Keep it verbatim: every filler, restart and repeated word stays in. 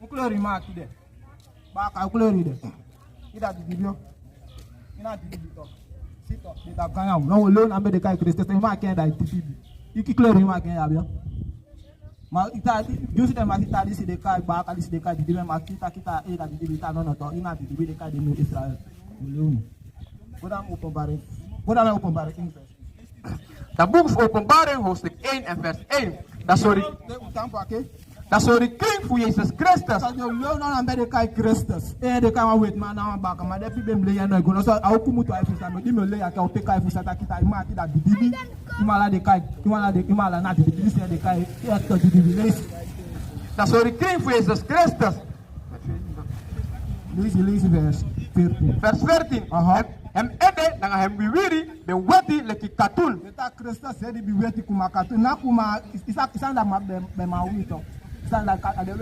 Un kleur yu maki de. Baka un kleur yu de. Yu dati didibi o. Yu na didibi to. Si to. De dati kan ya. No, un leon na mi de kai Kristus. Yu maki en dati didibi. Yu ki kleur yu maki en ya bio. Ma ita, yu si den maki ita disi de kai baka, disi de kai didibi, ma kita, kita e dati didibi, ita no, no to. Yu na didibi de kai de mi Israel. Un leon. Go dan Openbaring. Go dan Openbaring. Dan buku fu Openbaring hoofdstuk één en vers één. Dan sorry. Dan sorry kring fu Yesus Kristus. Dan de leon na mi de kai Kristus. E de kai wan weti man na wan baka, ma den pikin ben lei en no go no so a o kumutu a fu sa mi di mi lei a kai o pe kai fu sa taki ta i maki dati didibi. I mala de kai, i mala de, i mala na didibi, disi de kai, e to didibi leisi. Dan sorry kring fu Yesus Kristus. Leisi, leisi vers veertien. Vers veertien. Aha. Hem, hem ede nanga hem wiwiri ben weti leki katun. Beta Kristus ede ben weti kuma katun. Na kuma, isa, isa na ma ben, ben ma wito. Isa na ka, ade